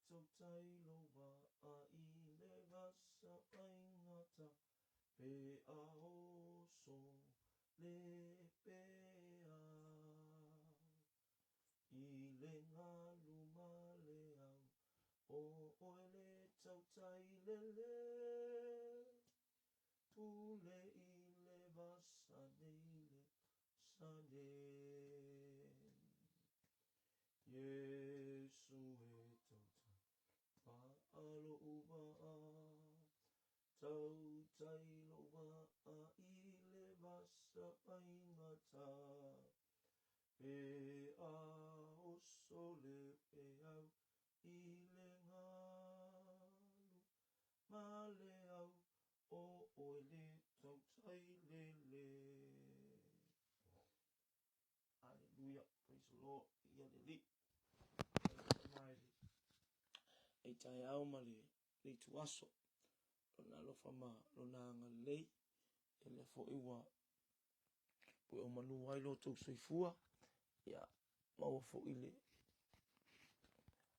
tautai lou vaa i le vasa faigata pe a oso le peau i le galu ma le au o oe le tautai lele pule i le vasa nei le vasa nei Iesu e tautai vaa lou vaa tautai lou vaa i le vasa faigata pe a oso le peau i le galu ma le au o oe le tautai lele. Hallelujah. Praise the Lord. Ia le Alii. Mai le taeao ma le ituaso. Lona alofa ma lona agalelei. Ia lea foi ua pue o manu ai lo tou soifua. Ia maua foi le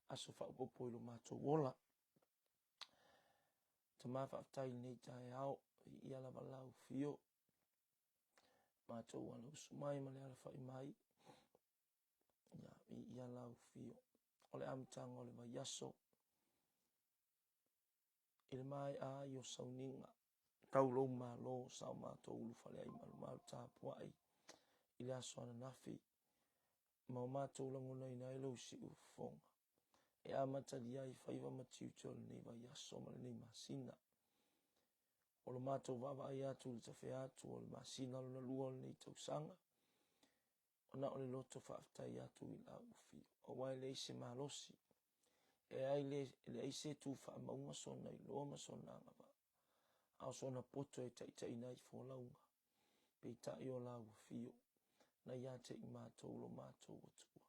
aso faaopoopo i lo matou ola. Tama faafetai i lenei taeao, viia lava lau afio, matou ala usu mai ma le alafai mai, ia viia lau afio. O le amataga o le vaiaso, i le maea ai o sauniga tau lou Malo sa o matou ulufale ai malumalu tapuai i le aso ananafi ma o matou lagonaina ai lou siufofoga e amatalia ai faiva ma tiute o lenei vaiaso ma lenei masina. O lo matou vaavaai atu i le tafea atu o le masina lona lua o lenei tausaga, ona o le loto faafetai atu i lau afio, aua e leai se malosi, e leai se tu faamauga sona iloa ma sona agavaa, a o sona poto e taitaiina ai folauga, peitai o lau afio, na ia te i matou lo matou Atua.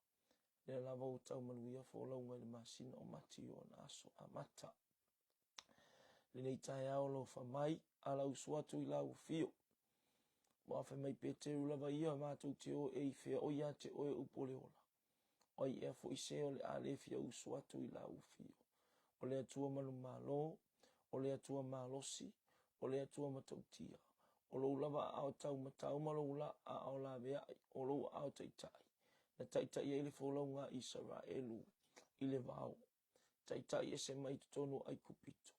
Lea lava ua tau manuia folauga i le masina o Mati i ona aso amata. Lenei taeao alofa mai, ala usu atu i lau afio. Ua fai mai Peteru lava ia, matou te o e i fea o ia te oe upu o le ola. O ai ea foi se o le a le fia usu atu i lau afio. O le Atua manumalo, o le Atua malosi, o le Atua matautia. O lou lava aao taumatau ma lou aao laveai, o lou aao taitai, na taitai ai le folauga a Isaraelu i le vao, taitai ese mai totonu o Aikupito,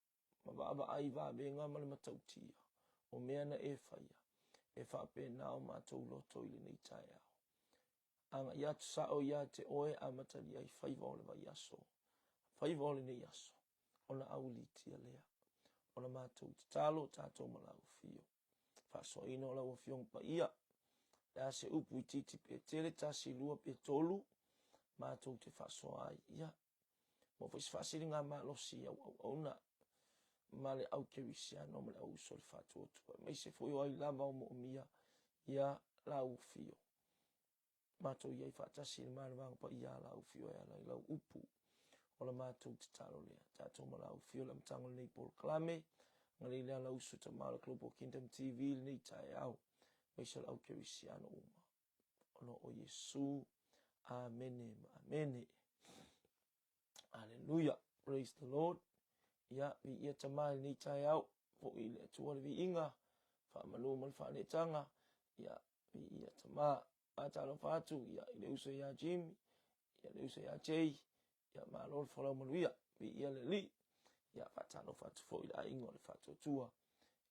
ma vaavaai i vavega ma le matautia o mea na e faia, e faapena o matou loto i lenei taeao. Agai atu sao ia te oe amatalia ai faiva o le vaiaso, faiva o lenei aso, ona auiliitia lea. O la matou tatalo, tatou ma lau afio. Faasoaina o lau Afioga Paia, le a se upu itiiti pe tele, tasi, lua pe tolu, matou te faasoa ai. Ia, maua foi se faasiligamalosi i au auauna ma le au kerisiano ma le au uso o le faatuatua, aemaise foi o ai lava o moomia ia lau afio. Matou i ai faatasi i le manavaga paia a lau afio e ala i lau upu. O la matou tatalo lea. Tatou ma lau afio le amataga o lenei polokalame. Agalelei le ala usu tama o le Global Kingdom TV i lenei taeao. Aemaise o le au kerisiano uma. Ona o Iesu. Amene ma amene. Aleluia. Praise the Lord. Ia, viia tama i lenei taeao. Foi i le Atua le viiga. Faamanu ma le faaneetaga. Ia, viia tama. Faatalofa atu ia, i le uso ia Jimmy, ia le uso ia Jay, ia malo le folau manuia, viia le Alii. Ia, faatalofa atu foi i le aiga o le Faatuatua.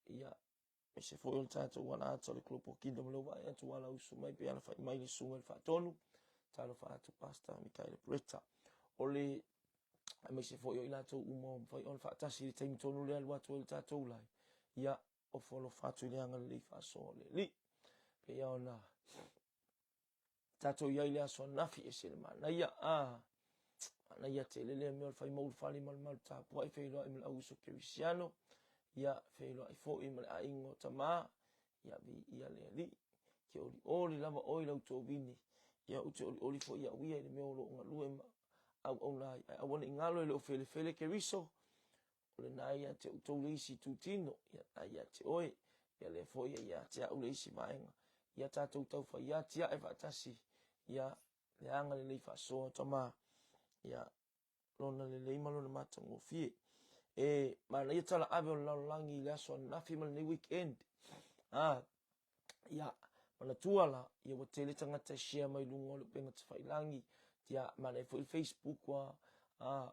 Ia, aemaise foi o le tatou alaata o le Global Kingdom, lea ua vaai atu ua alausu mai pe alafai mai le susuga i le Faatonu. Talofa atu Pastor Mikaele Bretta. O le aemaise foi o i latou uma o mafai ona faatasi i le taimi tonu lea alu atu ai le tatou live. Ia, ofo alofa atu i le agalelei faasoa o le Alii. Pei ona tatou i ai le aso ananafi, ese le manaia, a manaia tele lea mea o le fai maulufale ma le malu tapuai, feiloai ma le au uso kerisiano, ia feiloai foi ma le aiga o tama, ia viia le Alii. Ke olioli lava oe i lau tovini, ia ou te olioli foi ia'u ia i le mea o lo o galue ma auauna ai. Ae aua ne i galo e le o felefele Keriso, o lena ia te outou le isi itutino, ia na ia te oe, ia lea foi ia ia te a'u le isi vaega. Ia tatou taufai atia'e faatasi, ia le agalelei faasoa tama, ia Lona lelei ma Lona matagofie. E manaia tala ave o le lalolagi i le aso ananafi ma lenei weekend. Ah, ia, manatua la, ia ua tele tagata e share mai luga o le upega tafailagi, ia, manaia foi le Facebook ua, ah,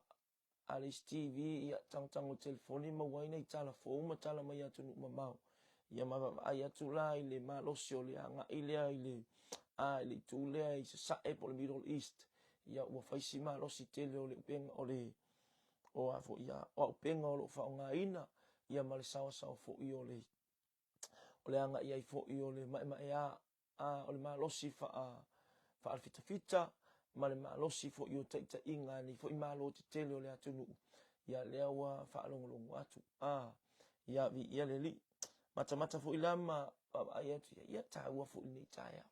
a le isi TV, ia, tagotago i le telefoni maua ai nai tala fou ma tala mai atunuu mamao. Ia ma vaavaai atu la i le malosi o le agai lea i le, a, i le itu lea i Sasae po o le Middle East. Ia ua fai si malosi tele o le upega, o le, o a foi ia, o auupega o lo o faaaogaina, ia ma le saoasaoa foi o le, o le agai ai foi o le maemaea a o le malosi faa faalefitafita ma le malosi foi o taitaiga a nei foi Malo tetele o le atunuu, ia lea ua faalogologo atu. A, ia viia le Alii. Matamata foi la ma vaavaai atu, ia, ia taua foi lenei taeao.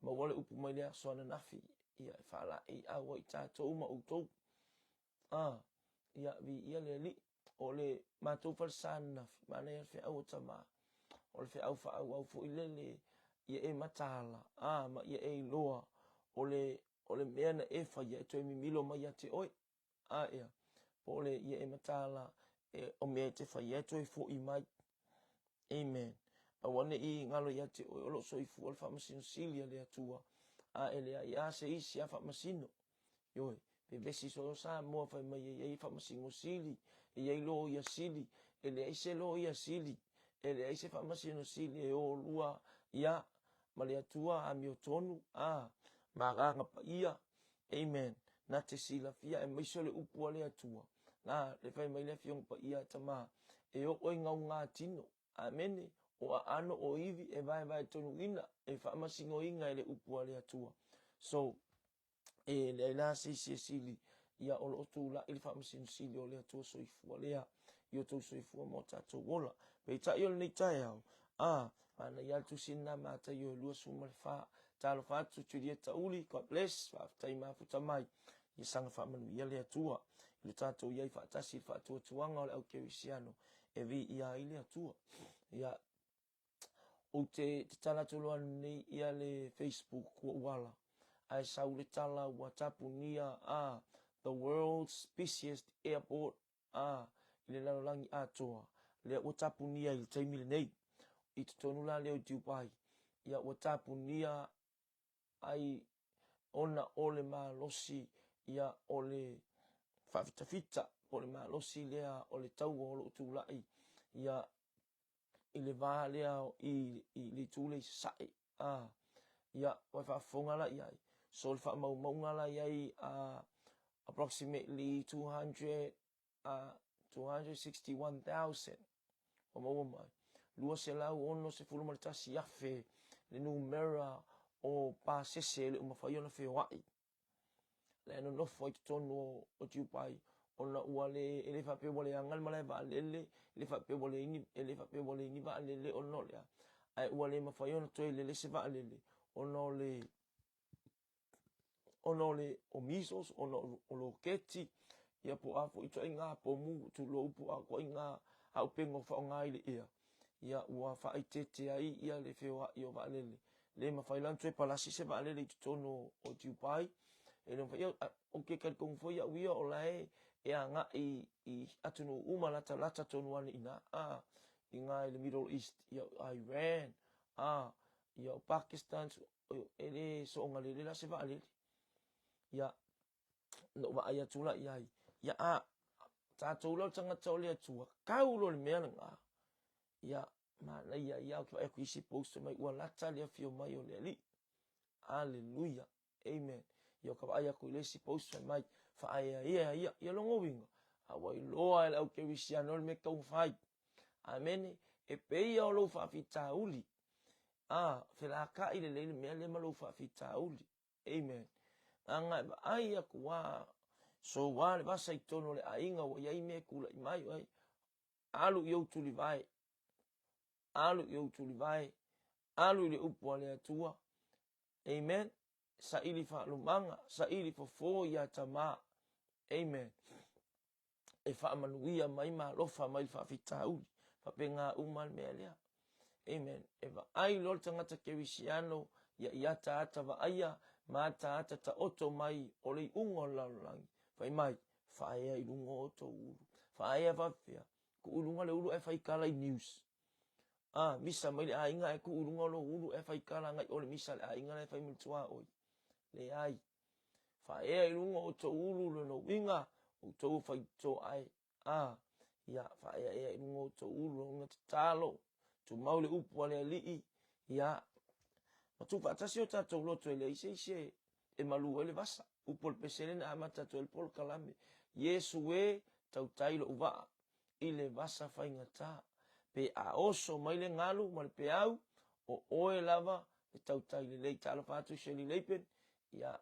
Maua le upu mai le aso ananafi, ia e faalaeiau ai tatou ma outou. A, ia viia le Alii. O le matou falesa ananafi, manaia le feau a tama. O le feau faaauau foi lele, ia e mataala, a, ma ia e iloa, o le, o le mea na e faia e toe mimilo mai ia te oe. A, ea, po o le ia e mataala, e, o mea e te faia e toe foi mai. Amen. Aua ne i galo ia te oe o lo o soifua le Faamasino Sili a le Atua, a e leai lava se isi a faamasino. Ioe, vevesi solo Samoa fai mai e i ai Faamasino Sili, e i ai Loia Sili, e leai se Loia Sili, e leai se Faamasino Sili e o lua ia ma le Atua amiotonu, a, ma Agaga Paia. Amen. Na te silafia aemaise o le upu a le Atua. Na, le fai mai le Afioga Paia a Tama, e oo i gaugā tino. Amene. O aano o ivi e vaevae tonuina, e faamasinoina e le upu a le Atua. So, e leai la se isi e sili, ia o lo o tulai le Faamasino Sili o le Atua Soifua lea i o tou soifua ma o tatou ola. Peitai o lenei taeao, a, manaia le tusi lena Mataio e 24. Talofa atu Julia Tauli, God bless, faafetai mafuta mai. Ia saga faamanuia le Atua i lo tatou i ai faatasi i le faatuatuaga o le au kerisiano e viia ai le Atua. Ia, ou te tatala atu loa nei ia le Facebook ua ou ala, ae sau le tala ua tapunia a the world's busiest airport a i le lalolagi atoa, lea ua tapunia i le taimi lenei. I totonu la lea o Dubai, ia ua tapunia ai ona o le malosi ia o le faafitafita po o le malosi lea o le taua o lo o tulai ia i le va lea i, i le itu lea i Sasae. A, ia, ua e faafofoga la i ai. So, le faamaumauga la i ai, uh, approximately 200, uh, 261,000 ua maua mai. 261,000 le numera o pasese e le o mafai ona feoai. La e nonofo ai totonu o Dubai ona ua le, e le faapea ua leaga le malae vaalele, e le faapea ua leai ni, e le faapea ua leai ni vaalele ona o le a, ae ua le mafai ona toe lele se vaalele ona o le, ona o le o missiles, ona o loketi, ia po o a foi ituaiga pomu, tulou, po o a ituaiga auupega o faaaoga i le ea, ia ua faaeteete ai ia le feoai o vaalele. Le mafai la ona toe palasi se vaalele i totonu o Dubai. E le mafai, ia, ou te talitonu foi au ia o la e e agai i atunuu uma latalata tonu ane i ina, a, i ina i le Middle East, ia Iran, a, ia o Pakistan, e le soona lele la se vaalele. Ia, na ou vaai atu la i ai, ia a, tatou la o tagata o le Atua, kau loa le mea lena. Ia, manaia ia, ou te vaai atu i isi post mai ua lata le afio mai o le Alii. Aleluia. Amen. Ia o ka vaai atu i le isi post fai mai, faaeaea ia, ia lona uiga, a ua iloa e le au kerisiano le mea e tatau ona fai. Amene. E pei ia o lou faafitauli. A, felaka'i lelei le mea lea ma lou faafitauli. Amen. Leaga e vaai atu a, soua le vasa i totonu o le aiga ua i ai mea e tulai mai, oi, alu i ou tulivae, alu i ou tulivae, alu i le upu a le Atua. Amen. Saili faalumaga, saili fofo ia Tama. Amen. E faamanuia mai ma alofa mai le faafitauli. Faapena uma le mea lea. Amen. E vaai loa le tagata kerisiano ia i ataata vaaia ma ataata taoto mai o le iuga o le lalolagi. Fai mai, Faaea i luga o outou ulu. Faaea faapefea? Tuu i luga le ulu ae fai tala i news. A, misa mai le aiga ae tuu i luga o lou ulu ae fai tala agai o le misa a le aiga la e fai ma le tuaoi. Leai. Faaea i luga o outou ulu lona uiga, outou o faitotoa e. A, ia, faaeaea i luga o outou ulu lona uiga tatalo, tumau le upu a le Alii, ia, ma tuufaatasi o tatou loto e leai se isi e malu ai le vasa. Upu o le pese lea na amata atu ai le polokalame. Iesu e, tautai lou vaa i le vasa faigata. Pe a oso mai le galu ma le peau, o oe lava e tautai lelei. Talofa atu Shirley Lapen, ia,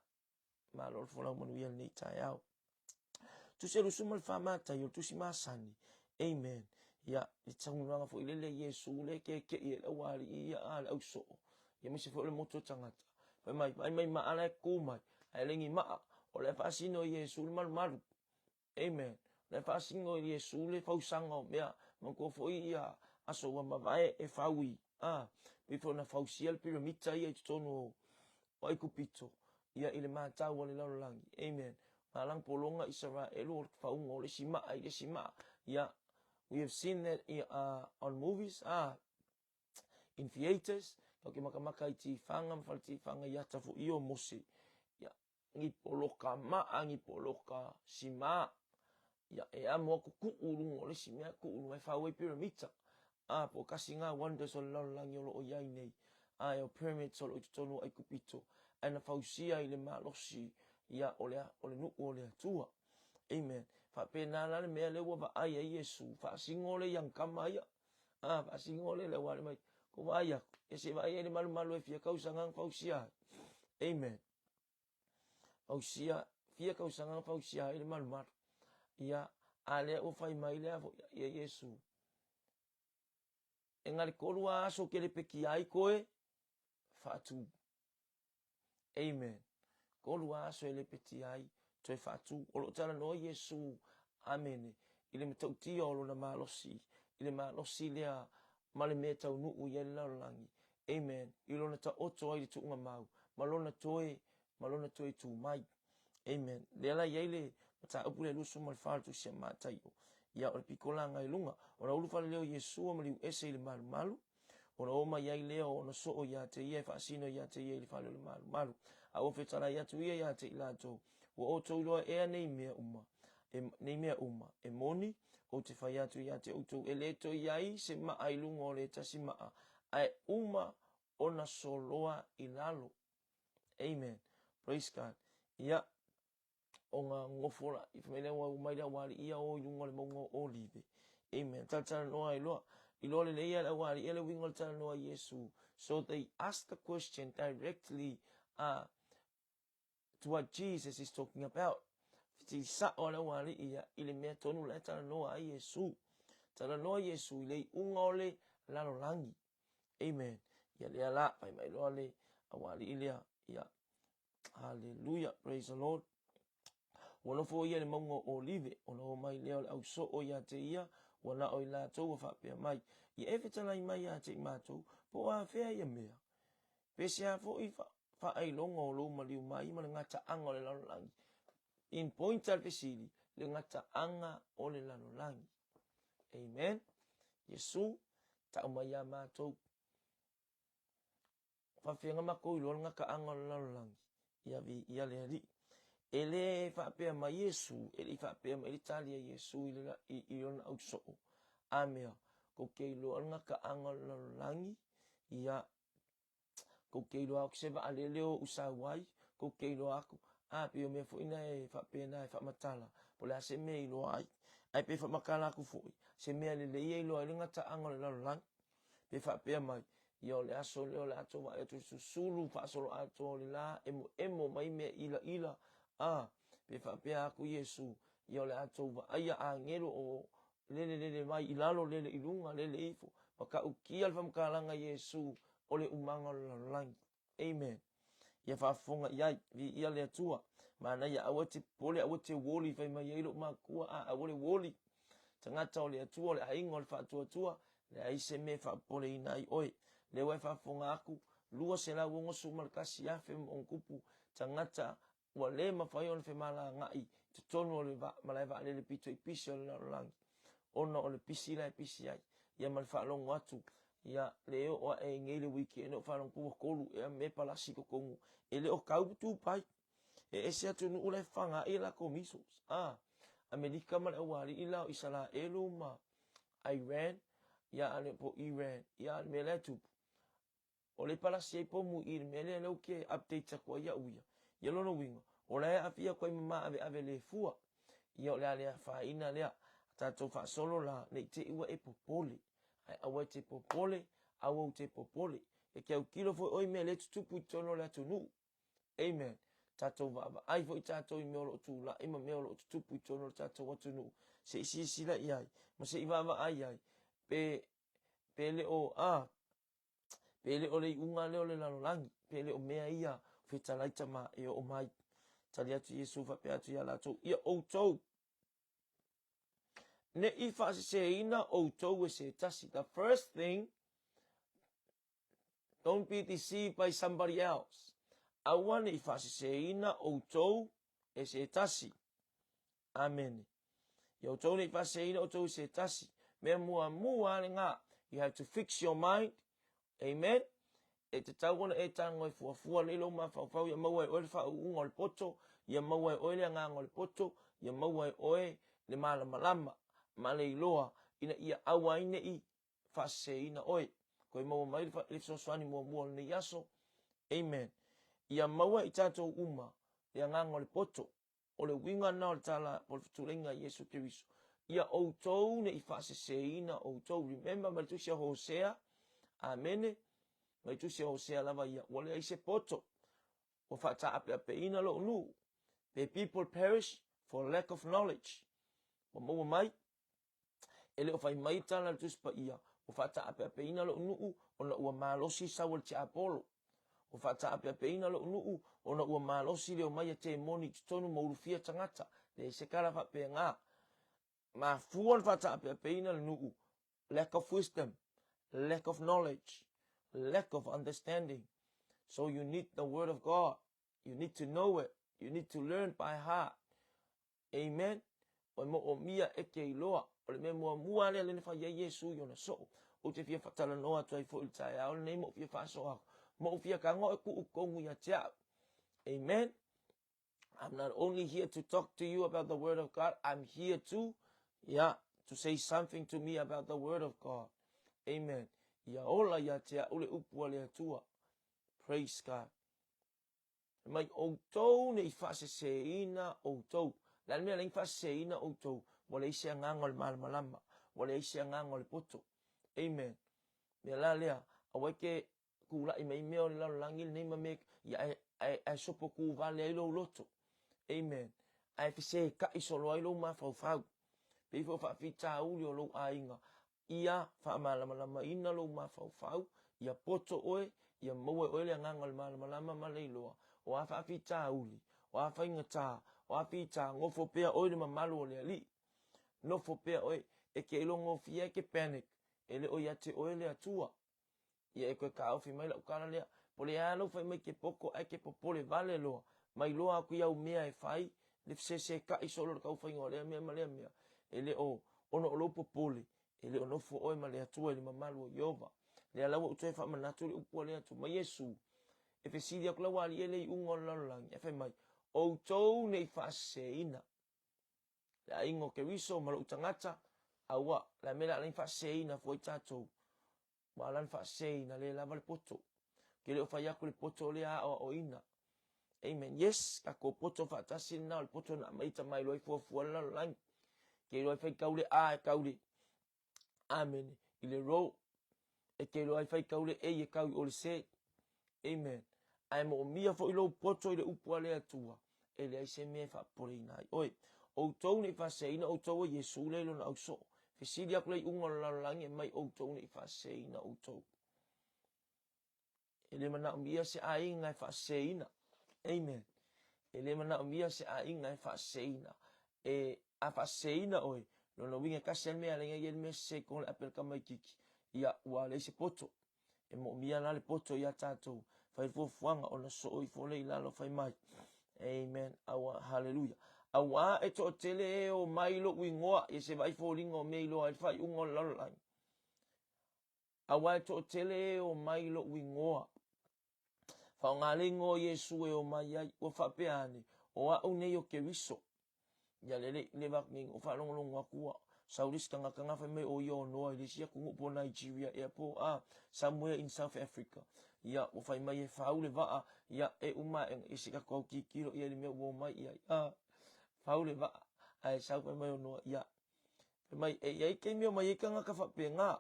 malo le folau manuia lenei taeao. Tusi e 24 Mataio, o le tusi masani. Amen. Ia, le saunoaga foi lele Iesu le keke'i e le aualii ia a le ausoo. Ia aemaise foi o le motu o tagata. Fai mai, vaai mai maa la e ku mai, ae le ni maa, o la e faasino e Iesu le malumalu. Amen. O la e faasino e Iesu le fausaga o mea, manatua foi ia aso ua mavae e fau i, a, pei foi ona fausia le piramita ia i totonu o Aikupito, ia i le matau a le lalolagi. Amen. Na lang pologa Isaraelu o le fauga o le isi maa i le isi maa. Ia, we have seen that on movies, in theatres, tau ke makamaka i tifaga ma fale tifaga i ata foi o Mose. Ia, ni poloka maa, ni poloka sima. Ia, e amo aku kuu i luga o le isi mea, kuu i luga e fau ai piramita. A, po o kasi ngā wonders o le lalolagi o lo o i ai nei. A, e o pyramids o lo o i totonu o Aikupito. Ae na fausia i le malosi, ia, o le, o le nuu o le Atua. Amen. Faapena la le mea lea ua vaai ai Iesu, faasino le young kama ia. A, faasino le le wale mai. Ko vaai aku, e se vaai ai le malumalu e fia kausaga na fausia ai. Amen. Fausia, fia kausaga na fausia ai le malumalu. Ia, a lea ua fai mai lea foi ia Iesu. E ngale kolu a aso ke le peki ai koe, faatu. Amen. Kolu a aso e lepetia ai, toe faatu. O lo o talanoa Iesu, amene, i le matautia o lona malosi, i le malosi lea ma le mea taunuu i ai le lalolagi. Amen. I lona taoto ai le tuuga mau, ma lona toe, ma lona toe tu mai. Amen. Lea la i ai le mataupu lea 24 o le tusi a Mataio. Ia, o le pikolaga i luga. Ona ulufale lea o Iesu ma maliu ese i le malumalu. Ona oo mai ai lea o ona soo ia te ia e faasino ia te ia i le fale o le malumalu. A ua fetalai atu ia ia te i latou, Ua outou iloa ea nei mea uma, e, nei mea uma, e moni, ou te fai atu ia te outou, e le toe i ai se maa i luga o le tasi maa, ae uma ona soloa i lalo. Amen. Praise God. Ia, o ngā ngofo la, i whai mai ua mai le aualii ia o i lunga o le maunga o Olive. Amen. Talatalanoa ai loa. Iloa lelei ia le aualii ia le uiga o le talanoa a Iesu. So they ask the question directly to what Jesus is talking about. Fesili sao a le aualii ia i le mea tonu la e talanoa ai Iesu. Talanoa Iesu i le iuga o le lalolagi. Amen. Ia lea la, fai mai loa le aualii lea. Ia, Haleluia, praise the Lord. Ua nofo ia i le mauga o Olive, ona oo mai lea o le ausoo ia te ia, ua na o i latou ua faapea mai, Ia e fetalai mai ia te i matou, po o afea ia mea? Pe sea foi faailoga o lou maliu mai ma le gataaga o le lalolagi? In point a le fesili, le gataaga o le lalolagi. Amen. Iesu, tau mai ia matou. Faafefea matou iloa le gataaga o le lalolagi? Ia viia le Alii. E le faapea mai Iesu, e le i faapea mai le tali a Iesu i, le, i, i lona ausoo. A mea, kou te iloa le gataaga o le lalolagi, ia, kou te iloa aku se vaalele o usau ai, kou te iloa aku, a pei o mea foi na e faapena e faamatala, po o le a se mea e iloa ai. Ae pe faamatala atu foi, se mea lelei e iloa ai le gataaga o le lalolagi. Pe faapea mai, ia o le aso lea o le a tou vaai atu i le susulu faasoloatoa o le la, emoemo mai mea ilaila, a, pe faapea atu Iesu, ia o le a tou vaaia agelo o lele lele mai i lalo, lele i luga, lele ifo, matautia le faamatalaga a Iesu o le umaga o le lalolagi. Amen. Ia faafofoga i ai, viia le Atua. Manaia, aua e te popole, aua e te woli, fai mai ai lou makua, a, aua le woli. Tagata o le Atua, o le aiga o le faatuatua, leai se mea e faapopoleina ai oe. Lea ua e faafofoga atu, 261,000 ma ona tupu tagata ua le mafai ona femalagaai totonu o le malae vaalele pito i pisi o le lalolagi ona o le pisi la e pisi ai. Ia ma le faalogo atu, ia le oo ae nei le weekend o faalogo atu ua tolu ea mea palasi i totonu, e le o tau Dubai. E ese atunuu la e faga ai a latou missiles. Ah, Amerika ma le aualii la o Isaraelu ma Iran, ia a po Iran, ia a le mea la e tupu, o lea e palasi ai pomu i le mea lea lea ou te update atu ai au ia. Ia lona uiga, o la e aafia atu ai ma maaveave le fua. Ia o le a le afaina lea. Tatou faasolo la, ne i te i ua e popole. Ae aua e te popole, aua ou te popole. E te autilo foi oe i mea lea e tutupu i totonu o le atunuu. Amen. Tatou vaavaai foi tatou i mea o lo o tulai ma mea o lo o tutupu i totonu o le tatou atunuu. Se i silasila i ai, ma se i vaavaai ai, pe, pe le o, a, pe le o le iuga lea o le lalolagi, pe le o mea ia fetalai tama e oo mai. Tali atu Iesu faapea atu iā latou, ia outou, ne i faaseseina outou e se tasi. The first thing, don't be deceived by somebody else. Aua ne i faaseseina outou e se tasi. Amene. Ia outou ne i faaseseina outou e se tasi. Mea muamua lena, you have to fix your mind. Amen. E tatau ona e tago e fuafua lelei lou mafaufau ia maua e oe le faauuga o le poto, ia maua e oe le agaga o le poto, ia maua e oe le malamalama ma le iloa ina ia aua ai ne i faaseseina oe. Toe maua mai le fesoasoani muamua o lenei aso. Amen. Ia maua i tatou uma le agaga o le poto. O le uiga lena o le tala po o le fetuleiga a Iesu Keriso. Ia outou ne i faaseseina outou. Remember mai le tusi a Hosea, amene, mai le tusi a Hosea lava ia, ua leai se poto, ua faataapeapeina lou nuu. The people perish for lack of knowledge. Ua maua mai, E le o fai mai tala a le Tusi Paia, ua faataapeapeina lou nuu ona ua malosi sau a le tiapolo. Ua faataapeapeina lou nuu ona ua malosi le omai a temoni i totonu ma ulufia tagata. Leai se tala faapena. Mafua ona faataapeapeina le nuu, lack of wisdom, lack of knowledge, lack of understanding. So you need the word of God. You need to know it. You need to learn by heart. Amen. O e moomia e te iloa. O le mea muamua lea lea na fai ai Iesu i ona soo. Ou te fia whatalanoa atu ai foi i le taeao lenei ma ou fia faasoa atu. Ma ou fia tago e kuu tonu ia te au. Amen. I'm not only here to talk to you about the word of God, I'm here to, yeah, to say something to me about the word of God. Amen. Ia ola ia te au le upu a le Atua. Praise God. Mai outou ne i faaseseina outou. O le a le mea e ala ai ona faaseseina outou? Ua leai se agaga o le malamalama, ua leai se agaga o le poto. Amen. Mea la lea, aua e te tulai mai mea o le lalolagi lenei ma mea, ia ae, ae, ae sopo vale ai lou loto. Amen. Ae fesetaʻi solo ai lou mafaufau. Pei foi o faafitauli o lou aiga, Ia faamalamalamaina lou mafaufau, ia poto oe, ia maua e oe le agaga o le malamalama ma le iloa, o a faafitauli, o a faigata, o a fita, nofo pea oe i le mamalu o le Alii. Nofo pea oe, e te ilogofie ai ke panic, e le o ia te oe le Atua. Ia e toe taofi mai lau tala lea, po le a lou fai mai ke poto ae ke popole vale loa, mai loa atu i au mea e fai, le fesesetai solo le taufaiga o lea mea ma lea mea, e le o, ona o lou popole, e le o nofo oe ma le Atua i le mamalu o Ieova. Lea la ua ou toe faamanatu le upu a le Atua, ma Iesu, e fesili atu la ua alii e le iuga o le lalolagi, ae fai mai, outou ne i faaseseina. Le aiga o Keriso ma lou tagata, aua, le mea le a ala ai faaseseina fua i tatou, Ua ala ona faaseseina le lava le poto. Ou te le o fai atu le poto lea aoaoina. Amen. Yes, tatou poto faatasi lena o le poto na aumai tama iloa ai fuafua le lalolagi. Ke iloa ai faitau le A e tau le Amen. I le row. E te iloa ai faitau le A e tau i o le C. Amen. Ae moomia foi lou poto i le upu a le Atua, e leai se mea e faapopoleina ai oe. Outou ne i faaseseina outou e Iesu lea i lona ausoo. Fesili atu le iuga o le lalolagi e mai outou ne i faaseseina outou. E le manaomia se aiga e faaseseina. Amen. E le manaomia se aiga e faaseseina. E a faaseseina oe, lona uiga e tasi lava le mea e ala ai ona i ai le mea sese i totonu o le ape a le tamaitiiti, ia ua leai se poto. E moomia la le poto iā tatou. Fai fuafuaga ona soo ifo lea i lalo fai mai. Amen. Aua, hallelujah. Auā e toatele e omai i loʻu igoa, ia se vaai foliga o mea i iloa ai le faaiuga o le lalolagi. Auā e toatele e omai i loʻu igoa. Faaaoga le igoa o Iesu e omai ai. Ua faapea ane, o au nei o Keriso. Ia le le le va nei o faalogologo atu ua sau le isi tagata na fai mai o ia o Noa i le isi atunuu po o Nigeria ea po a somewhere in South Africa. Ia ua fai mai e fau le vaa, ia e uma aʻe i se tatou au tilotilo i ai i le mea ua omai i ai. A fau le vaa ae sau fai mai o Noa, ia fai mai e i ai taimi e omai ai tagata faapena.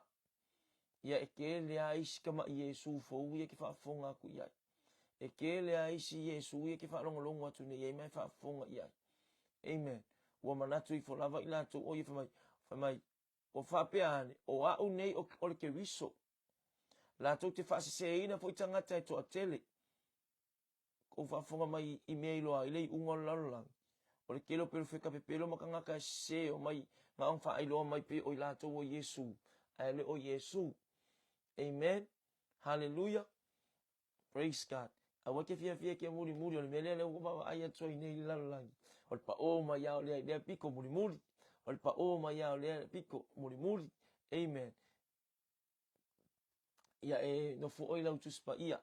Ia e tele lava isi tamai Iesu fou ia e te faafofoga atu i ai. E tele lava isi Iesu ia e te faalogologo atu nei i ai ma e faafofoga i ai. Amen. Ua manatu ifo lava i latou o ia fai mai, fai mai, ua faapea ane, o au nei o, o le Keriso. Latou te faaseseina foi tagata e toatele. Kou faafofoga mai i mea iloa ai le iuga o le lalolagi. O le tele o perofeta pepelo ma tagata e sese e omai na ona faailoa mai pei o i latou o Iesu, ae le o Iesu. Amen. Hallelujah. Praise God. Aua e te fiafia e te mulimuli, o le mea lea lea ua vaavaai atu ai nei i le lalolagi. O le paʻō mai lava o lea i lea pito mulimuli. O le paʻō mai lava o lea pito mulimuli. Amen. Ia e nofo oe i lau Tusi Paia.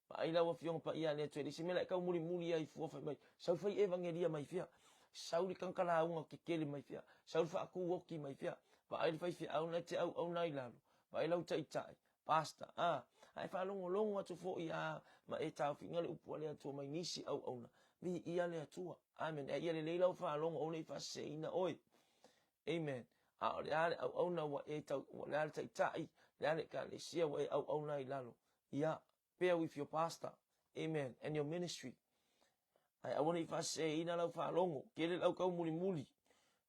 Vaai lau Afioga Paia a le Atua, e leai se mea la e tau mulimuli ai fua fai mai, sau fai evangelia mai fea, sau le tagata lauga kekele mai fea, sau le faatu oti mai fea, vaai le faifeau na e te auauna ai lalo, vaai lau taitai, pastor, a, ae faalogologo atu foi a ma e taofiga le upu a le Atua mai nisi auauna, viia le Atua. Amen. Ae ia lelei lau faalogo aua ne i faaseseina oe. Amen. A o le a le auauna ua e tau, o le a le taitai, le a le ekalesia ua e auauna ai i lalo. Ia, bear with your pastor. Amen. And your ministry. Ae aua ne i faaseseina lau faalogo. Tele lau taumulimuli.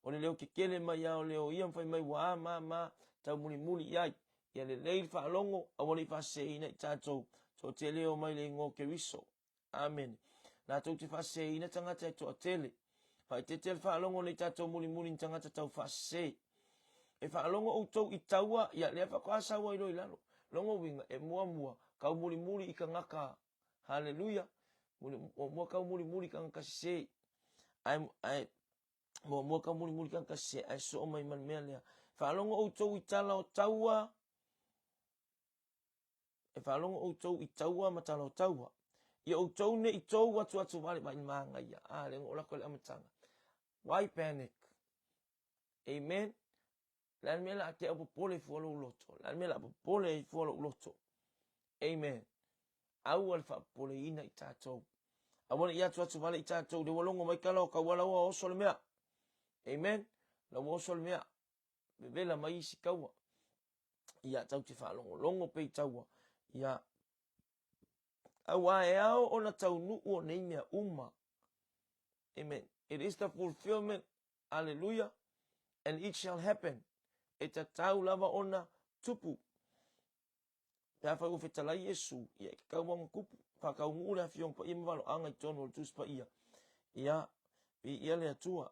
O le leo kekele mai lava o leo ia ma fai mai ua a ma ma taumulimuli i ai. Ia lelei le faalogo, aua ne i faaseseina i tatou. Toatele o mai le igoa o Keriso. Amene. Latou te faaseseina tagata e toatele. Faaeteete le faalogo nei tatou mulimuli ni tagata tau faasese. E faalogo outou i taua, ia lea faatoa sau ai loa i lalo. Logo uiga, e muamua, kau mulimuli i tagata. Haleluia. Muamua kau mulimuli i tagata sese. Ae, ae, muamua kau mulimuli i tagata sese, ae soo mai ma le mea lea. Faalogo outou i tala o taua, E faalogo outou i taua ma tala o taua. Ia outou ne i tou atuatu vale mai manaia. A, lea na ou lako i le amataga. Why panic? Amen. Le a le mea la a te au popole fua lou loto. Le a le mea la a popole ai fua lou loto. Amen. Aua le faapopoleina i tatou. Aua ne i atuatu vale i tatou. Le ua logo mai tala o taua la ua oso le mea. Amen. La ua oso le mea. Vevela mai isi taua. Ia, tau te faalogologo pea i taua. Ia, auā e ao ona taunuu o nei mea uma. Amen. It is the fulfillment. Hallelujah. And it shall happen. E tatau lava ona tupu. Pe afai ua fetalai Iesu, ia e tatau ona tupu. Faataunuu le Afioga Paia ma valoaga i totonu o le Tusi Paia. Ia, viia le Atua.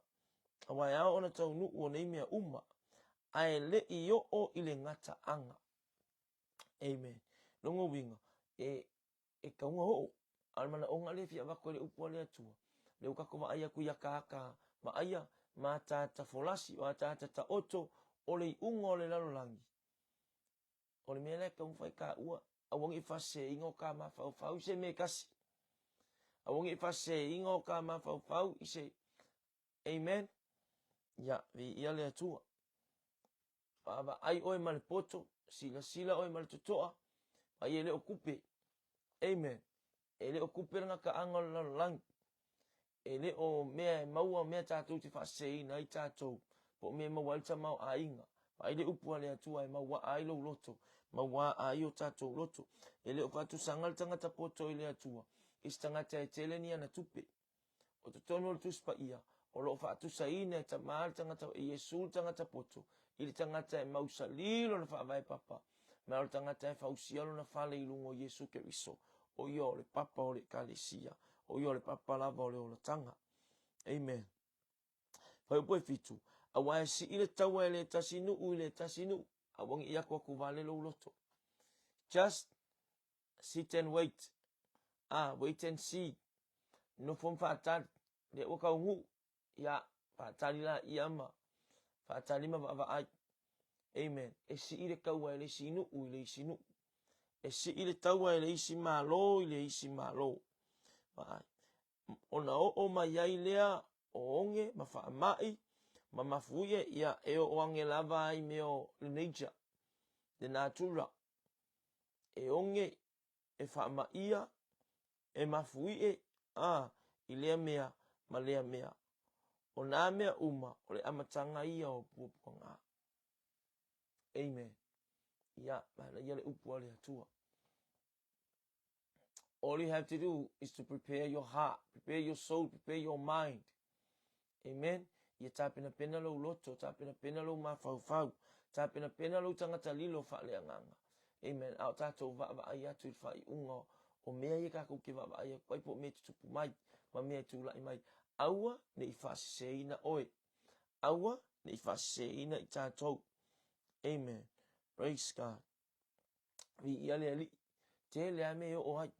Aua e ao ona taunuu o nei mea uma, ae le i oo i le gataaga. Amen. Lona uiga, e, e tauga oo. A o le manaoga lea e fia avatu ai le upu a le Atua, lea ua tatou vaai atu i ataata vaaia ma ataata folasi, o ataata taoto o le iuga o le lalolagi. O le mea lea e taumafai e taua, aua ne i faaseseina o ta mafaufau i se mea e tasi. Aua ne i faaseseina o ta mafaufau i se... Amen. Ia, viia le Atua. Vaavaai oe ma le poto, silasila oe ma le totoa, vaai e le o tupe. Amen. E le o tupe le gataaga o le lalolagi. E le o mea e maua mea tatou te faaseseina ai tatou, po o mea e maua ai le tamaoaiga. Vaai le upu a le Atua e mauaa ai lou loto, mauaa ai o tatou loto. E le o faatusaga le tagata poto i le Atua i se tagata e tele ni ana tupe. O totonu o le Tusi Paia, o lo o faatusaina e Tama le tagata, e Iesu le tagata poto, i le tagata e mausali lona faavae papa, ma o le tagata e fausia lona fale i luga o Iesu Keriso, o ia o le papa o le Ekalesia, o ia o le papa lava o le olataga. Amen. Fuaiupu e 7, Aua e sii le taua e le tasi nuu i le tasi nuu, aua ne i atuatu vale lou loto. Just sit and wait. Ah, wait and see. Nofo ma faatali. Lea ua taunuu. Ia, faatali laia ma faatali ma vaavaai. Amen. E sii le taua e le isi nuu i le isi nuu. E sii le taua e le isi Malo i le isi Malo. Vaai. Ona oo mai ai lea o oge ma faamai ma mafuie, ia e oo ane lava ai mea o le nature, le natura. E oge, e faamaia, e mafuie, a, i lea mea ma lea mea. O nā mea uma, o le amataga ia o puapuaga. Amen. Ia, manaia le upu a le Atua. All you have to do is to prepare your heart, prepare your soul, prepare your mind. Amen. Ia tapenapena lou loto, tapenapena lou mafaufau, tapenapena lou tagata lilo faaleagaga. Amen. A o tatou vaavaai atu i le faaiuga o mea ia tatou te vaavaai atu ai po o mea e tutupu mai ma mea e tulai mai. Aua ne i faaseseina oe. Aua ne i faaseseina i tatou. Amen. Praise God. Viia le Alii. Tele lava mea e oo ai.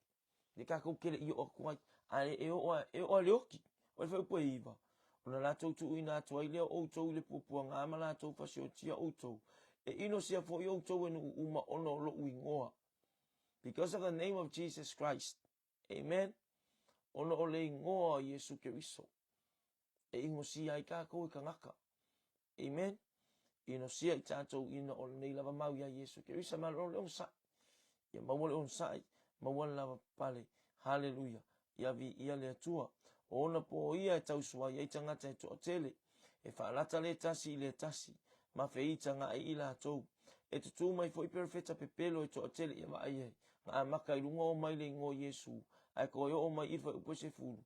Le tatou te le i oo atu ai. Ae e oo e oo le oti. O le fuaiupu e 9. Ona latou tuuina atu ai lea o outou i le puapuaga ma latou fasiotia outou. E inosia foi outou e nuu uma ona o lou igoa. Because of the name of Jesus Christ. Amen. Ona o le igoa o Iesu Keriso. E inosia ai tatou e tagata. Amen. Inosia i tatou ina o lenei lava mau ia Iesu Keriso malo le onosai. Ia maua le onosai, maua le lava pale. Haleluia. Ia viia le Atua. O ona pō ia e tausuai ai tagata e toatele, e faalata le tasi i le tasi, ma feitagaʻi i latou. E tutū mai foi perofeta pepelo e toatele ia vaai ai, na amata i luga o mai le igoa o Iesu, ae toe oo mai i le fuaiupu e 10,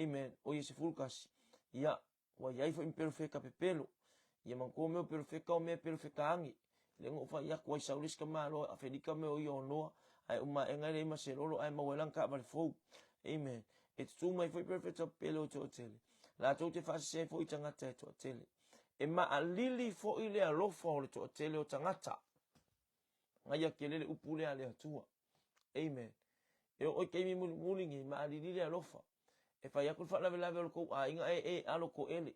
amen, o ia 11, ia, Ua i ai foi ma perofeta pepelo. Ia manatua mea o perofeta o mea e perofeta age. Lea na ou fai atu ai sau le isi tamaloa e Afelika mea o ia o Noa, ae uma aena e leai ma se lolo ae maua ai lana taavale fou. Amen. E tutū mai foi perofeta pepelo e toatele. Latou te faasese ai foi i tagata e toatele. E maalili foi le alofa o le toatele o tagata. Ngaia tele le upu lea a le Atua. Amen. E oo i taimi mulimuli nei, maalili le alofa. E fai atu le faalavelave o le tou aiga e e alo toele.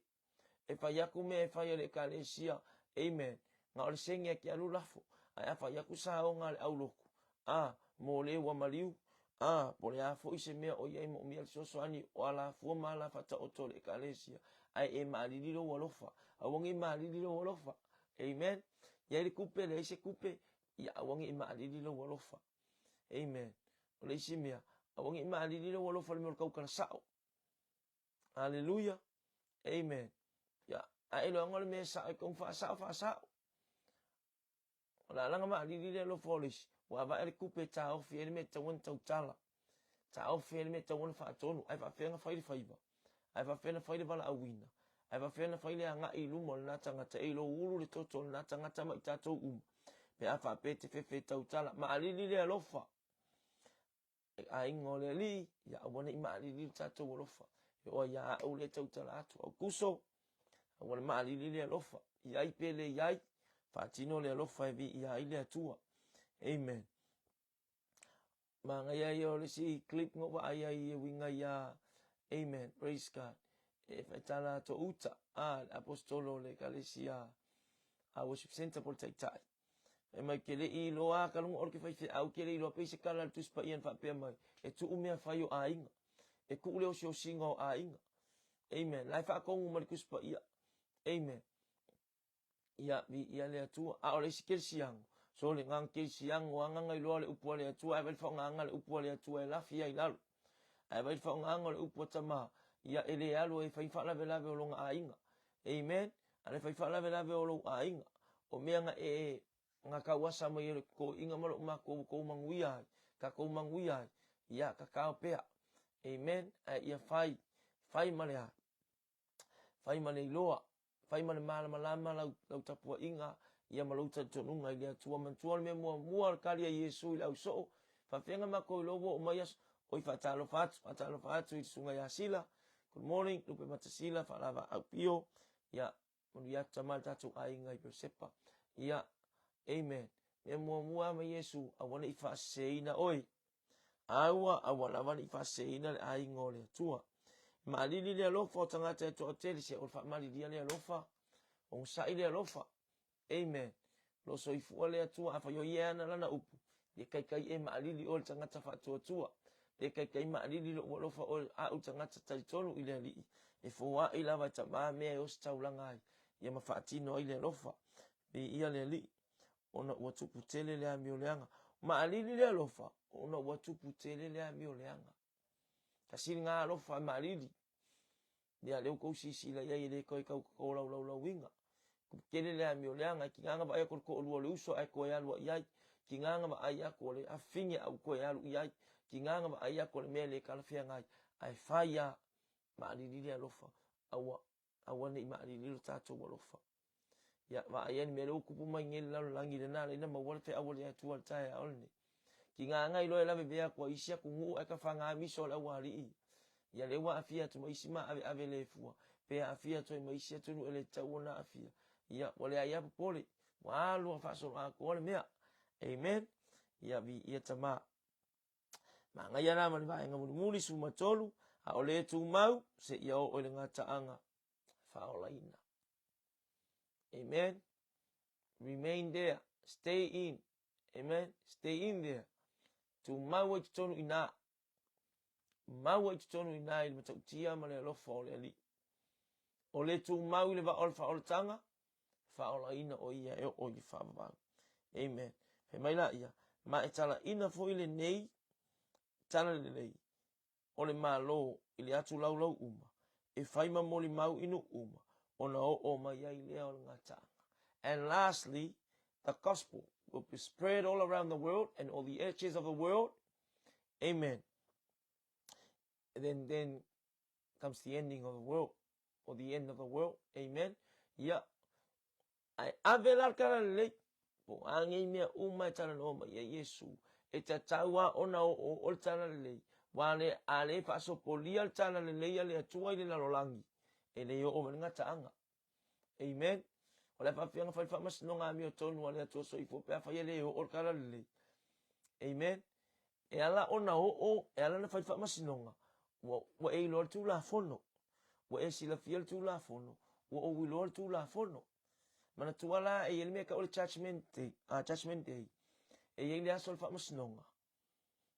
E fai atu mea e fai e le ekalesia. Amen. Na o le sene e te alu lafo. Ae a fai atu saoga a le aulotu, a, mo le ua maliu, a, po o le a foi se mea o i ai moomia le fesoasoani o alafua ma alafaataoto o le ekalesia, ae e maalili lou alofa. Aua ne i maalili lou alofa. Amen. I ai le tupe, leai se tupe, ia aua ne i maalili lou alofa. Amen. O le isi mea, aua ne i maalili lou alofa i le mea o le tautala sao. Haleluia. Amen. Ia, a e loaga o le mea e sao e tau faasao, faasao. O le alaga maalili le alofa o le isi, ua avae le tupe e taofi ai le mea e tatau ona tautala. Taofi ai le mea e tatau ona faatonu. Ae faafefea ona fai le faiva? Ae faafefea ona fai le valaauina? Ae faafefea ona fai le agai i luma o lena tagata? E iloa ulu le toto o lena tagata ma i tatou uma. Pe a faapea e te fefe e tautala, maalili le alofa. E aiga o le Alii, ia aua ne i maalili le tatou alofa. E oo ai ia au lea e tautala atu, Aukuso, aua le maalili le alofa. I ai pe le i ai, faatino le alofa e viia ai le Atua. Amen. Manaia ia o le isi clip na ou vaai ai e uiga ia Amen. Praise God. E faitala to uta a le apostolo o le ekalesia a worship center po le taitai. E mai ke le i iloa ka lunga o le ke faifeau ke le iloa pei se kala le Tusi Paia na faapea mai e tuu mea fai o aiga. E tuu le osiosiga o aiga. Amen. La e faatonu ma le Tusi Paia. Amen. Ia, viia le Atua. A o le isi kerisiano, sole, na ona kerisiano lava na ona iloa le upu a le Atua, ae vaai le faaaogaina le upu a le Atua e lafi ai i lalo. Ae vaai le faaaogaina o le upu a tama, ia e le alu ai e fai faalavelave o lona aiga. Amen. A le fai faalavelave o lou aiga, o mea na e na tauasa mai e le totoiga ma lou matua ua tou manuia ai, tatou manuia ai, ia tatao pea. Amen. Ae ia fai, fai ma le a? Fai ma le iloa, fai ma le malamalama lau, lau tapuaiga, ia ma lou talitonuga i le Atua. Manatua le mea muamua o le kali a Iesu i le ausoo, faafefea matou iloa ua oo mai aso, oi faatalofa atu, faatalofa atu i le susuga ia Sila, good morning, Lupe Matasila, faalava Aupio, ia, manuia atu tama le tatou aiga i Peosepa. Ia, amen. Mea muamua ma Iesu, aua ne i faaseseina oe. Aua, aua lava ne i faaseseina le aiga o le Atua. Maalili le alofa o tagata e toatele, se o le faamalilia le alofa, onosai le alofa. Amen. Lo soifua le Atua, afai o ia e ana lana upu, le kaikai e maalili oe le tagata faatuatua, le kaikai maalili lou alofa oe au tagata talitonu i le Alii, e foai lava e tama mea e ositaulaga ai, ia ma faatino ai le alofa. Viia le Alii, ona ua tupu tele le amio leaga. Maalili le alofa, ona ua tupu tele le amio leaga. Tasi lena alofa e maalili. Ia lea ua tou silasila i ai e le toe tau tolaulaulauina. Tele le amio leaga, e tiga ona vaai atu i le toalua o le uso ae toe alu i ai. Tiga ona vaai atu o le afafine ae ua toe alu i ai. Tiga ona vaai atu o le mea e le talafeagai, ae fai lava, maalili le alofa, aua aua ne i maalili lo tatou alofa. Ia, vaai ai le mea lea ua tupu mai nei i le lalolagi, lena e ala ai ona maua le feau a le Atua i le taeao lenei. Tiga na iloa e lavevea atu ai isi atunuu ae tafaga miso a le aualii. Ia lea ua aafia atu ma isi maaveave le fua, pe aafia atu ai ma isi atunuu e le tatau ona aafia. Ia, ua leai lava popole, ua alu lava faasoloatoa le mea. Amen. Ia, viia Tama. Manaia la ma le vaega mulimuli 13, a o le tumau seia oo i le gataaga faaolaina. Amen. Remain there. Stay in. Amen. Stay in there. Tumau ai totonu i nā. Mau ai totonu i nā i le matautia ma le alofa o le Alii. O le tumau i le vaa o le faaolataga, faaolaina o ia e oo i le faavavau. Amen. Fai mai la ia, ma e talaina foi lenei tala lelei o le Malo i le atu laulau uma, e fai ma molimau i nuu uma, ona oo mai ai lea o le gataaga. And lastly, the gospel will be spread all around the world and all the edges of the world. Amen. And then comes the ending of the world, or the end of the world. Amen. Ia, ae ave la le tala lelei, po o a nei mea uma e talanoa mai ai Iesu, e tatau lava ona oooo le tala lelei, aua le, a le faasopolia le tala lelei a le Atua i le lalolagi, e le oo mai le gataaga. Amen. O le a faapefea ona fai le faamasinoga amiotonu a le Atua Soifua pe afai e le oo le tala lelei. Amen. E ala ona oo, e ala ona fai le faamasinoga, ua, ua e iloa le Tulafono. Ua e silafia le Tulafono. Ua ou iloa le Tulafono. Manatua la, e i ai le mea e tau o le judgment day, judgment day. E i ai le aso o le faamasinoga.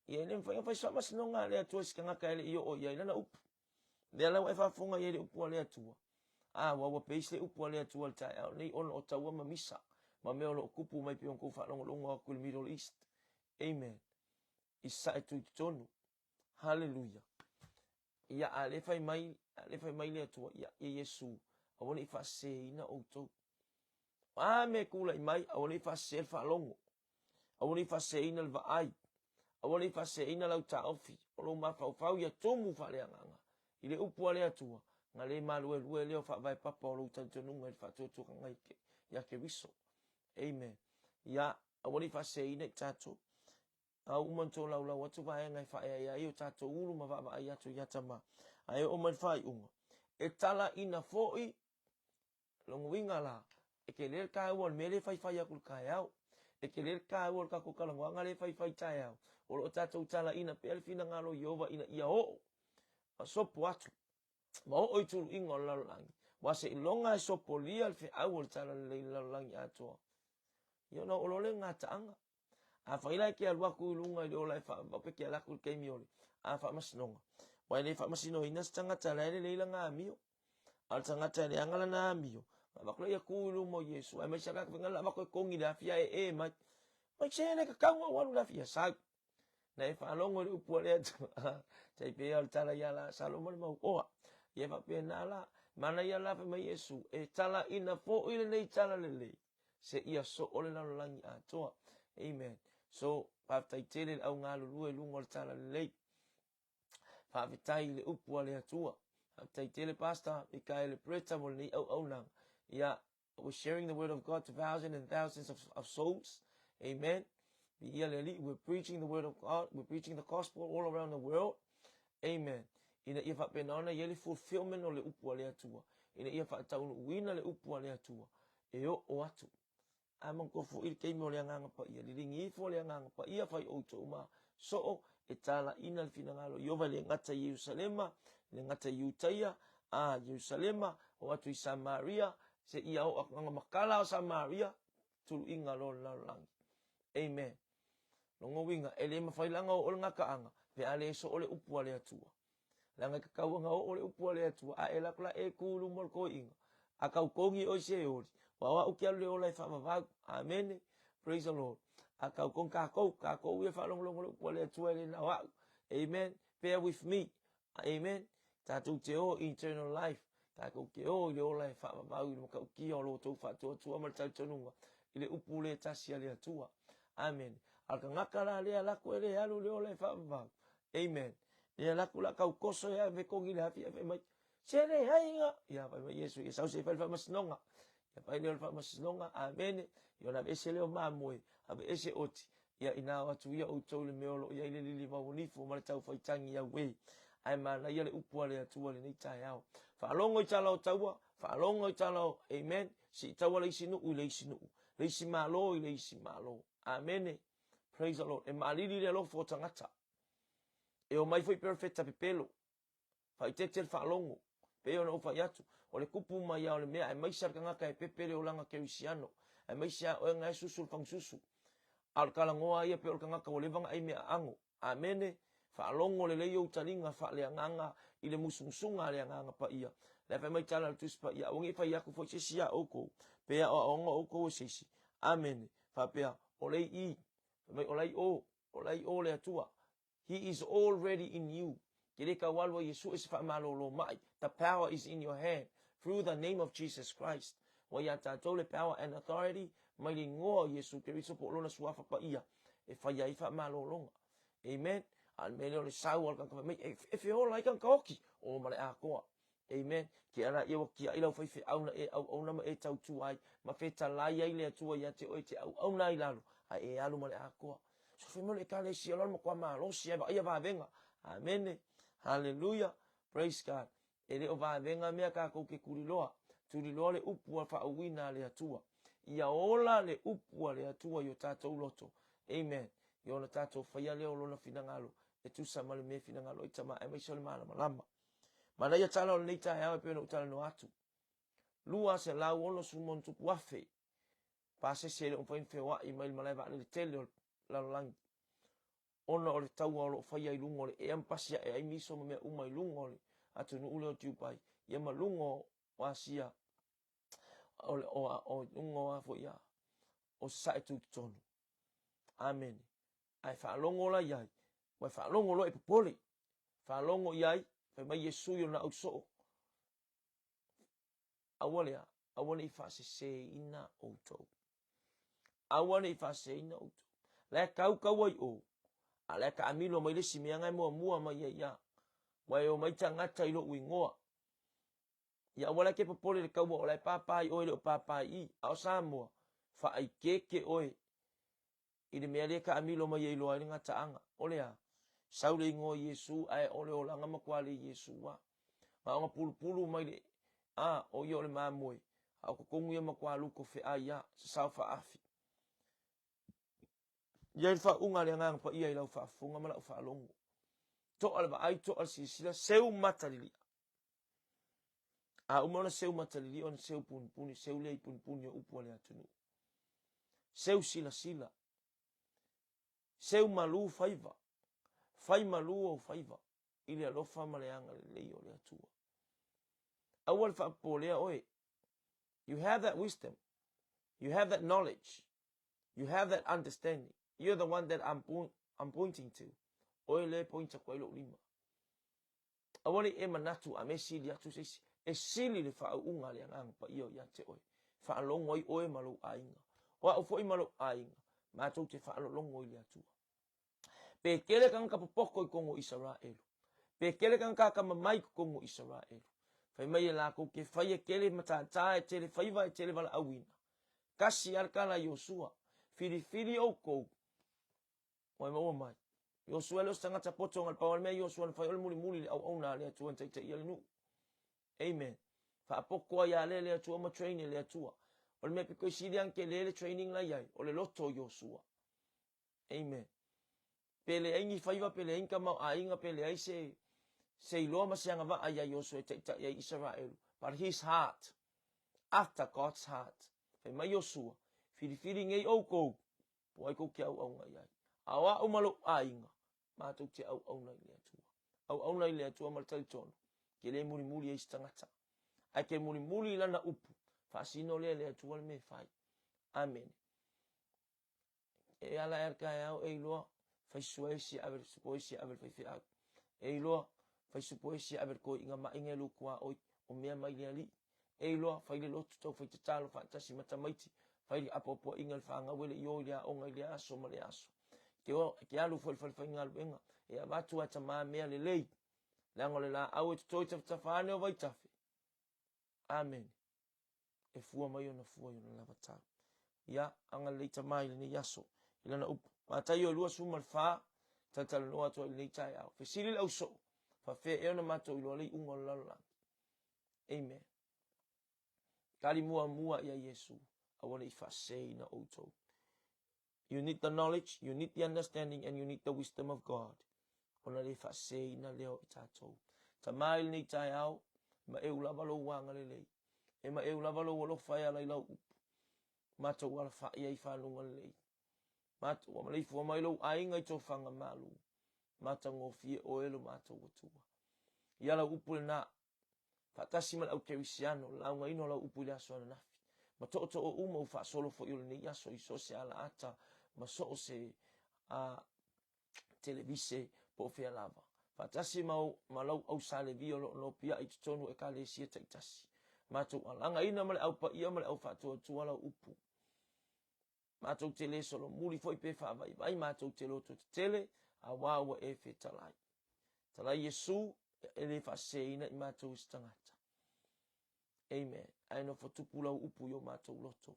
Ia e le mafai ona fai se faamasinoga a le Atua i se tagata e le i oo i ai lana upu. Lea la ua e faafofoga i ai i le upu a le Atua. A, ua ua peisi le upu a le Atua i le taeao nei ona o taua ma misa ma mea o lo o tupu mai pei ona tou faalogologo atu i le Middle East. Amen. I sae tu i totonu. Haleluia. Ia, a le fai mai, a le fai mai le Atua, ia, ia Iesu, aua ne i faaseseina outou. O a mea e tulai mai, aua ne i faasese le faalogo, aua ne i faaseseina le vaai, aua ne i faaseseina lau taofi, o lou mafaufau ia tumu faaleagaga i le upu a le Atua, na le maluelue lea o faavae papa o lou talitonuga i le faatuatuaga ia Keriso. Amen. Ia, aua ne i faaseseina i tatou. A uma ona tolaulau atu vaega e faaeaea ai o tatou ulu ma vaavaai atu ia Tama, ae oo mai le faaiuga, e talaina foi Lona uiga la, e tele le taua o le mea lea e faifai atu i le taeao. E tele le taua o le tatou talanoaga lea e faifai i taeao. O lo o tatou talaina pea le finagalo o Ieova ina ia oo ma sopo atu ma oo i tuluiga o le lalolagi. Aua seiloga e sopolia le feau o le Talalelei i le lalolagi atoa, ia ona oo loa lea i le gataaga. Afai la e te alu atu i luga i le ola e faavavau pe te alu atu i le taimi o le faamasinoga, aua e le faamasinoina se tagata la e lelei lana amio. A o le tagata e leaga lana amio, na avatu lea ia tu i luma o Iesu, aemaise lava faiga la avatu e togi i le afi ae ee mai. Mai se le tatau ona ou alu i le afi, ia sau. Na e faalogo i le upu a le Atua, tai pei o le tala ia Lasalo ma le mauoa. Ia e faapena la, manaia la fai mai Iesu, e talaina foi lenei tala lelei, seia soo le lalolagi atoa. Amen. So, faafetai tele le au galulue i luga o le tala lelei. Faafetai i le upu a le Atua. Faafetai tele Pastor Mikaele Bretta mo lenei auaunaga. Ia, we're sharing the word of God to thousands and thousands of souls. Amen. Viia le Alii, we're preaching the word of God, we're preaching the gospel all around the world. Amen. Ina ia faapena ona i ai le fulfillment o le upu a le Atua. Ina ia faataunuuina le upu a le Atua. E oo atu. A manatua foi le taimi o le Agaga Paia, liligi ifo le Agaga Paia, fai outou ma soo e talaina le finagalo o Ieova e le gata i Ierusalema, Le gata i Iutaia, a Ierusalema, oo atu i Samaria, seia oo atu aga makala o Samaria, tuluiga loa o le lalolagi. Amen. Lona uiga, e le mafai la ona oo le gataaga pe a le soo le upu a le Atua. Leaga e tatau ona oo le upu a le Atua, a e alu atu la e tu i luma o le toeaina, a tau togi oe i se oli, aua o au ou te alu i le ola e faavavau. Amene. Praise the Lord. A tau togi tatou, tatou ia e faalogologo i le upu a le Atua e le na o au. Amen. Bear with me. Amen. Tatou te o i eternal life. Tatou te o i le ola e faavavau i le matautia o lo outou faatuatua ma le talitonuga i le upu le tasi a le Atua. Amene. A o le tagata la lea lako e le alu i le ola e faavavau. Amen. Lea lako la tau toso e ave kogi i le afi ae fai mai, Se leai ga. Ia fai mai Iesu, ia sau se i fai le faamasinoga. Ia fai lea o le faamasinoga, amene. Ia ona aveese lea o mamoe, aveese oti. Ia ina o atu ia outou i le mea o lo o i ai le lili mauanifo ma le taufaitagi auē. Ae manaia le upu a le Atua i lenei taeao. Faalogo i tala o taua, faalogo i tala o, amen, siitaua le isi nuu i le isi nuu, le isi Malo i le isi Malo. Amene. Praise the Lord. E maalili le alofa o tagata. E omai foi perofeta pepelo. Faaeteete le faalogo. Pei ona ou fai atu, o le kupu mai lava o le mea, aemaise lava le tagata e pepe le olaga kerisiano, aemaise lava oe na e susu le fagasusu. A o le talanoa ia pei o le tagata ua leva ona ai mea aano. Amene! Faalogo lelei ou taliga faaleagaga i le musumusuga a le Agaga Paia. La e fai mai tala a le Tusi Paia, aua ne i fai atu foi se isi iā outou, pe aoaoga outou e se isi. Amene! Faapea, o lei i, fai mai o la i o, o la i o le Atua. He is already in you. Ke le tau alu ai e sue se faamalolo mai. The power is in your hand through the name of Jesus Christ. Ua iā tatou le power and authority mai le igoa o Iesu Keriso po o lona suafa paia e fai ai faamalologa. Amen. A o le mea lea o le sau a le tagata fai mai, e feola ai tagata oti, o ma le atoa. Amen. Ke ala ia ua kiaʻi lau faifeau na e auauna ma e tautua ai, ma fetalai ai le Atua ia te oe e te auauna ai i lalo, a e alu ma le atoa. So fai mai o le Ekalesia loa le matua malosi ae vaaia vavega. Amene. Haleluia. Praise God. E le o vavega mea tatou te tuliloa. Tuliloa le upu a faauuina a le Atua. Ia ola le upu a le Atua i o tatou loto. Amen. Ia ona tatou faia lea o Lona finagalo e tusa ma le mea e finagalo ai Tama aemaise o le malamalama. Manaia tala o lenei taeao e pei ona ou talanoa atu. 260,000 pasese e le o mafai ona feoai mai le malae vaalele tele o le lalolagi ona o le taua o lo o faia i luga o le ea ma pasi ae ai miso ma mea uma i luga o le atunuu lea o Dubai ia ma luga o Asia o, o, o luga o a foi a o Sasae Tutotonu. Amene. Ae faalogo la i ai, ua e faalogo loa e popole. Faalogo i ai, fai mai Iesu i ona ausoo, Aua le a, aua ne i faaseseina outou. Aua ne i faaseseina outou. La e tau tau ai o, a la e taamilo mai le isi mea na e muamua mai ai ia. Ua e omai tagata i lou igoa. Ia aua la e te popole i le taua o la e pāpā i o e le o pāpā i i. A o Samoa, faaikeeke oe i le mea lea e taamilo mai ai loa ai le gataaga. O le a? Sau le igoa o Iesu ae o le olaga matua le Iesu a. Na ona pulupulu mai le a, o ia o le mamoe, a o totonu ia matua luto feai a, sasao faaafi. I ai le faauuga a le Agaga Paia i lau faafofoga ma lau faalogo. Toa le vaai, toa le silasila, seu mata lilia. A uma ona seu matalili ona seu punipuni, seu lea i punipuni o upu a le atunuu. Seu silasila, seu malu faiva, fai malu ou faiva i le alofa ma le agalelei o le Atua. Aua le faapopolea oe. You have that wisdom. You have that knowledge. You have that understanding. You're the one that I'm, point, I'm pointing to. Oe le point atu ai lou lima. Aua ne i e manatu a me sili atu se isi, e sili le faauuga a le Agaga Paia o ia te oe, faalogo ai oe ma lou aiga. O au foi ma lou aiga, matou te faalologo i le Atua. Pe tele tagata popoto i totonu o Isaraelu, pe tele tagata atamamai i totonu o Isaraelu, fai mai e latou te fai e tele matata, e tele faiva, e tele valaauina. Tasi lava le tala a Iosua, filifili outou Ua e maua mai. Iosua e le o se tagata poto na le pau lava le mea Iosua na fai o le mulimuli i le auauna a le Atua na taitaia le nuu. Amen. Faapoto ai lea le Atua ma train e le Atua. O le mea pito i sili ana tele le training la iai, o le loto o Iosua. Amen. Pe leai ni faiva, pe leai ni tamaoaiga, pe leai se se iloa ma se agavaa iā Iosua e taitai ai Isaraelu, but his heart, after God's heart. Fai mai Iosua, Filifili nei ʻoukou, po o ai kou te auauna i ai. A o aʻu ma loʻu ʻaiga, matou te auauna i le Atua. Auauna i le Atua ma le talitonu, ke le mulimuli ai se tagata. Ae ke mulimuli i lana upu, faasino lea e le Atua le mea e fai. Amene. E ala e taeao e iloa fai sua esi ave le supo esi ave le faifeau. E iloa fai supo esi ave le toeaina maʻiga e lou tuaoi o mea mai le Alii. E iloa fai le lotu tau fai tatalo faatasi ma tamaiti, fai le apoapoaiga i le fanau e le i o i le aoga i lea aso ma lea aso. Ke, o, ke alu foi i le fale faigaluega, e avatu a tamā mea lelei, leaga o le laau e toto i tafatafa ane o vaitafe. Amene. E fua mai ona fua i ona lava tau. Ia, agalelei Tama i lenei aso, i lana upu. Mataio e 24, talatalanoa atu ai i lenei taeao. Fesili le ausoo, faafefea ea ona matou iloa le iuga o le lalolagi? Amen. Tali muamua ia Iesu, aua ne i faaseseina outou. You need the knowledge, you need the understanding and you need the wisdom of God. Ona le faaseseina lea o i tatou. Tama i lenei taeao, e maeu lava lou agalelei. E maeu lava lou alofa e ala i lau upu. Matou alafai ai i faluga lelei. Matou ua maleifua mai lou aiga i tofaga malu. Matagofie oe lo matou Atua. Ia lau upu lena, faatasi ma le au kerisiano, le laugaina o lau upu i le aso ananafi, ma tootoo uma ua faasolo foi o lenei aso i so o se alaata ma so o se a, televise po o fea lava. Faatasi ma, ma lau au Sa Levi o lo o nopiai i totonu o ekalesia taitasi. Matou alagaina ma le au paia ma le au faatuatua lau upu. Matou te le solomuli foi pe faavaivai, matou te loto tetele, auā ua e fetalai. Talai Iesu, e le faaseseina i matou e se tagata. Amen. Ae nofo tupu lau upu i o matou loto.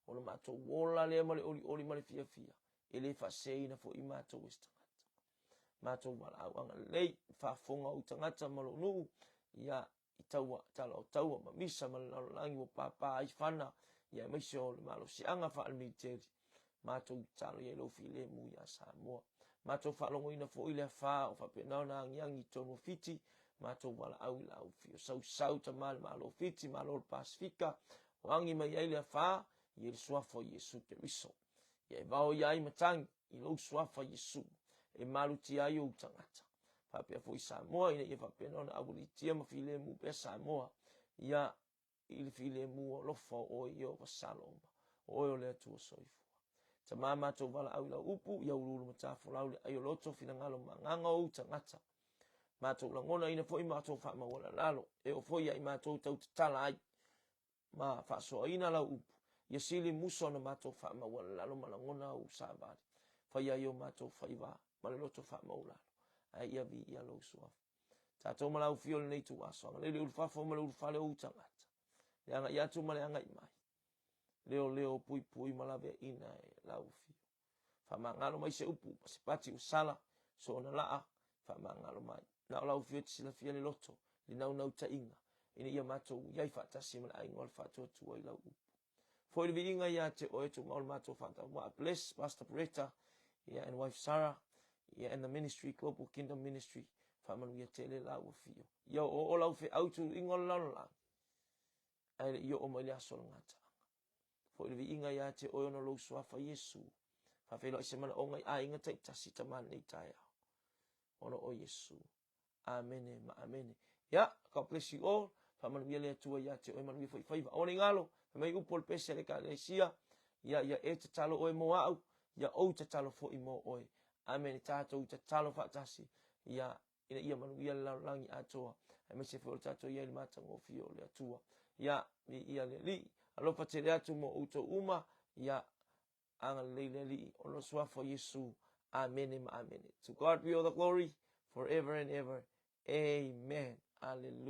O lo matou ola lea ma le olioli ma le fiafia, e le faaseseina foi i matou e se tagata. Matou valaau agalelei, faafofoga ou tagata ma lou nuu, ia i taua, tala o taua ma misa ma le lalolagi ua pāpā ai fana, ia aemaise o le malosiaga faale-militeli. Matou tatalo i ai lou filemu iā Samoa. Matou faalogoina foi le afā o faapena ona agiagi i totonu o Fiti, matou valaau i lau afio sausau tama le Malo o Fiti, Malo o le Pasefika, o agi mai ai le afā i le suafa o Iesu Keriso. Ia e vaoia ai matagi i lou suafa Iesu e malutia ai ou tagata. Faapea foi Samoa ina ia faapena ona aualiitia ma filemu pea Samoa ia i le filemu alofa o oe Ieova Saloma, o oe o le Atua soifua. Tama matou valaau i lau upu, ia uluulu matafolau le ai o loto, finagalo ma agaga o ou tagata. Matou lagonaina foi matou faamaualalalo, e oo foi ia i matou tau tatala ai ma faasoaina lau upu, ia sili musa ona matou faamaualalalo ma lagona ou savali. Faia ai o matou faiva ma le loto faamaulalo, ae ia viia lou suafa. Tatou ma lau afio i lenei ituaso, agalelei le ulufafo ma le ulufale o ou tagata, le agai atu ma le agai mai, leoleo puipui ma laveaiina e lau afio. Faamagalo mai se upu ma se pati ua sala, soona laa, faamagalo mai. Na o lau afio e te silafia le loto, le naunautaiga, ina ia matou i ai faatasi ma le aiga o le Faatuatua i lau upu. Foi le viiga ia te oe, tumau le matou faatauvaa. Bless Pastor Bretta, yeah, and wife Sarah, yeah, and the ministry, Global Kingdom Ministry. Faamanuia tele lau afio. Ia oo lau feau i tuluiga o le lalolagi, ae le i oo mai le aso o le gataaga. Foi le viiga ia te oe ona o lou suafa Iesu. Faafeiloai se manaoga i aiga taitasi tama lenei taeao. Ona o Iesu. Amene ma amene. Ia, God bless you all. Faamanuia le Atua ia te oe, manuia foi faiva. Aua ne i galo, fai mai upu o le pese a le Ekalesia, ia, ia e tatalo oe mo au, ia ou tatalo foi mo oe. Amene, tatou tatalo faatasi, ia, ina ia manuia le lalolagi atoa, aemaise foi o le tatou i ai i le matagofie o le Atua. Ia, viia le Alii. Alofa tele atu mo outou uma, ia, Agalelei le Alii, ona o le suafa o Iesu. Amene ma amene. To God be all the glory forever and ever. Amen. Alleluia.